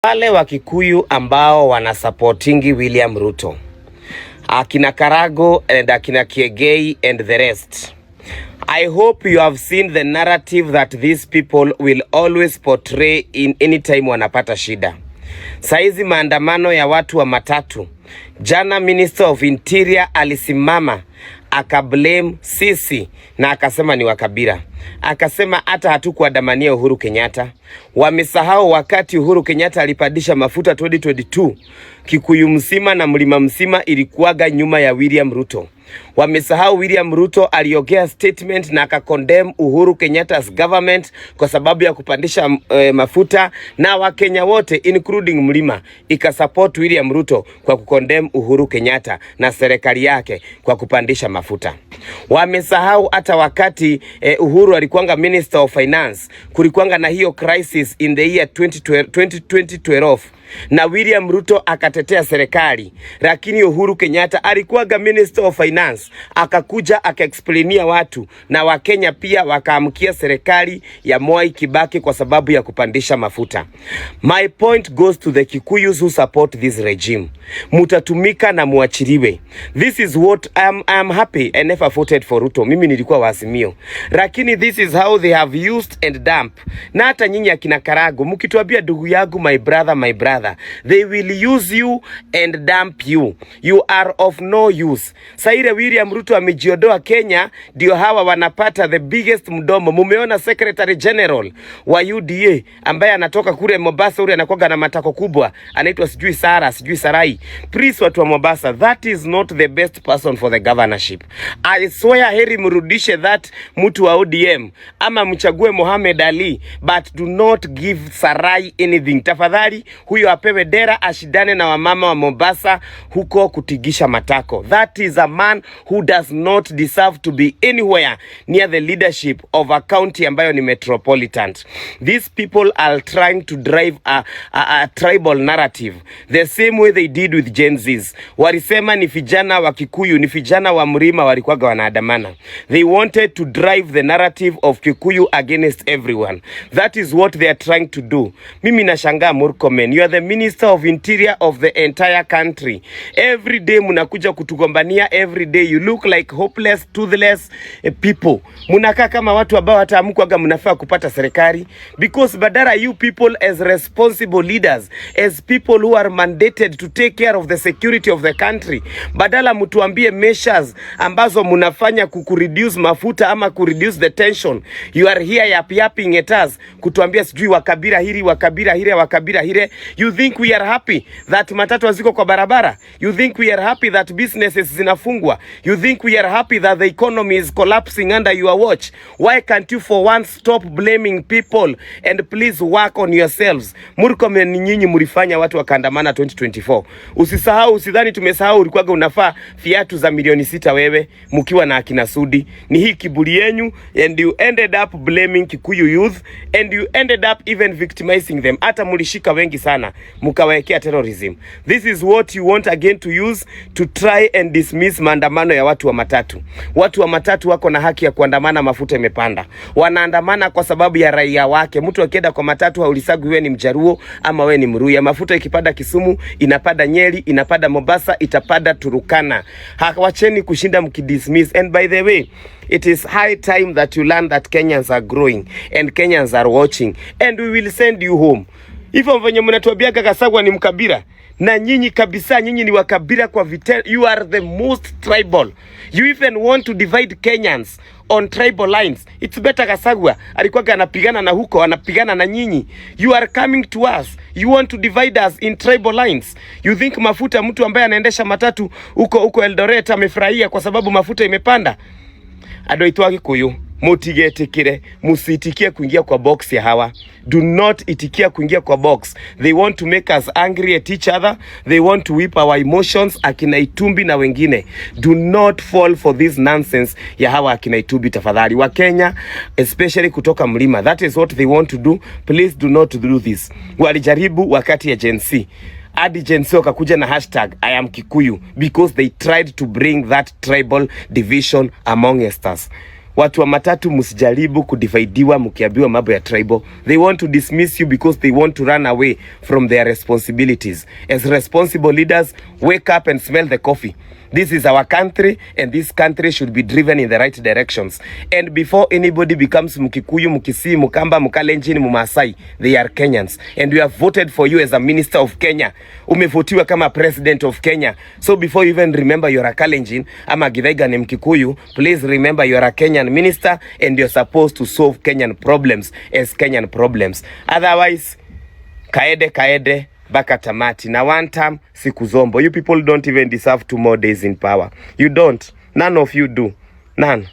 Wale wa Kikuyu ambao wanasupportingi William Ruto, akina Karago and akina Kiengei and the rest, I hope you have seen the narrative that these people will always portray in any time wanapata shida. Saizi maandamano ya watu wa matatu. Jana Minister of Interior alisimama akablame sisi na akasema ni wakabila, akasema hata hatukuandamania Uhuru Kenyatta. Wamesahau wakati Uhuru Kenyatta alipandisha mafuta 2022, Kikuyu mzima na mlima mzima ilikuwaga nyuma ya William Ruto. Wamesahau William Ruto aliongea statement na akacondemn Uhuru Kenyatta's government kwa sababu ya kupandisha mafuta, na Wakenya wote including mlima ikasupport William Ruto kwa kucondemn Uhuru Kenyatta na serikali yake kwa kupandisha mafuta. Wamesahau hata wakati Uhuru alikuwanga Minister of Finance, kulikuwanga na hiyo crisis in the year 2012, 2012 na William Ruto akatetea serikali, lakini Uhuru Kenyatta alikuwaga Minister of Finance, akakuja akaexplainia watu na Wakenya pia wakaamkia serikali ya Mwai Kibaki kwa sababu ya kupandisha mafuta. My point goes to the Kikuyus who support this regime. Mutatumika na muachiliwe. This is what I am happy I never voted for Ruto. Mimi nilikuwa wa Azimio. Lakini this is how they have used and dump. Na hata nyinyi akina Karago mkituambia ndugu yangu, my brother, my brother, they will use you and dump you. You are of no use. Saa ile William Ruto amejiondoa Kenya, ndio hawa wanapata the biggest mdomo. Mumeona Secretary General wa UDA ambaye anatoka kule Mombasa, ule anakuwaga na matako kubwa, anaitwa sijui Sara, sijui Sarai. Please, watu wa Mombasa, that is not the best person for the governorship. I swear, heri mrudishe that mtu wa ODM ama mchague Mohamed Ali, but do not give Sarai anything. Tafadhali huyo apewe dera ashindane na wamama wa Mombasa huko kutigisha matako. That is a man who does not deserve to be anywhere near the leadership of a county ambayo ni metropolitan. These people are trying to drive a tribal narrative the same way they did with Gen Zs. Walisema ni vijana wa Kikuyu, ni vijana wa mlima walikuwaga wanaandamana. They wanted to drive the narrative of Kikuyu against everyone. That is what they are trying to do. Mimi nashangaa Murkomen, you are the Minister of Interior of the entire country. Every day mnakuja kutugombania, every day you look like hopeless, toothless people. Mnakaa kama watu ambao hata hamkuwaga mnafaa kupata serikali, because badala you people as responsible leaders, as people who are mandated to take care of the security of the country, badala mtuambie measures ambazo mnafanya kureduce mafuta ama kureduce the tension, you are here yap yapping at us kutuambia sijui wakabila hili, wakabila hile, wakabila hile. You think we are happy that matatu haziko kwa barabara? You think we are happy that businesses zinafungwa? You think we are happy that the economy is collapsing under your watch? Why can't you for once stop blaming people and please work on yourselves? Murkomen, ni nyinyi mlifanya watu wakaandamana 2024. Usisahau, usidhani tumesahau ulikuwaga unafaa viatu za milioni 6 wewe mkiwa na akina Sudi. Ni hii kiburi yenyu, and you ended up blaming Kikuyu youth and you ended up even victimizing them. Hata mlishika wengi sana mkawekea terrorism. This is what you want again to use to try and dismiss maandamano ya watu wa matatu. Watu wa matatu wako na haki ya kuandamana, mafuta imepanda. Wanaandamana kwa sababu ya raia wake. Mtu akienda kwa matatu haulizagwi wewe ni Mjaruo ama wewe ni Mluhya. Mafuta ikipanda Kisumu, inapanda Nyeri, inapanda Mombasa, itapanda Turkana. Hawacheni kushinda mkidismiss. And by the way, it is high time that you learn that Kenyans are growing and Kenyans are watching and we will send you home. Hivyo venye mnatuambia Gachagua ni mkabila, na nyinyi kabisa, nyinyi ni wakabila kwa vitendo. You are the most tribal. You even want to divide Kenyans on tribal lines. It's better Gachagua alikuwa anapigana na huko, anapigana na nyinyi. You are coming to us. You want to divide us in tribal lines. You think mafuta, mtu ambaye anaendesha matatu huko huko Eldoret amefurahia kwa sababu mafuta imepanda? Andũ aitũ a Gĩkũyũ, mutigetikire, musitikie kuingia kwa box ya hawa. Do not itikia kuingia kwa box. They want to make us angry at each other. They want to whip our emotions. Akina Itumbi na wengine, do not fall for this nonsense ya hawa akina Itumbi tafadhali. Wa Kenya, especially kutoka mlima, that is what they want to do. Please do not do this. Walijaribu wakati ya Gen Z, hadi Gen Z wakakuja na #IamKikuyu because they tried to bring that tribal division among us. Watu wa matatu, msijaribu kudividiwa mkiambiwa mambo ya tribal. They want to dismiss you because they want to run away from their responsibilities. As responsible leaders, wake up and smell the coffee. This is our country and this country should be driven in the right directions. And before anybody becomes Mkikuyu, Mkisii, Mkamba, Mkalenjin, Mumasai, they are Kenyans. And we have voted for you as a minister of Kenya. Umevotiwa kama president of Kenya. So before you even remember you're a Kalenjin ama Githaiga ni Mkikuyu, please remember you're a Kenyan minister and you're supposed to solve Kenyan problems as Kenyan problems. Otherwise, kaende kaende mpaka tamati na one term siku zombo. You people don't even deserve 2 more days in power. You don't. None of you do. None.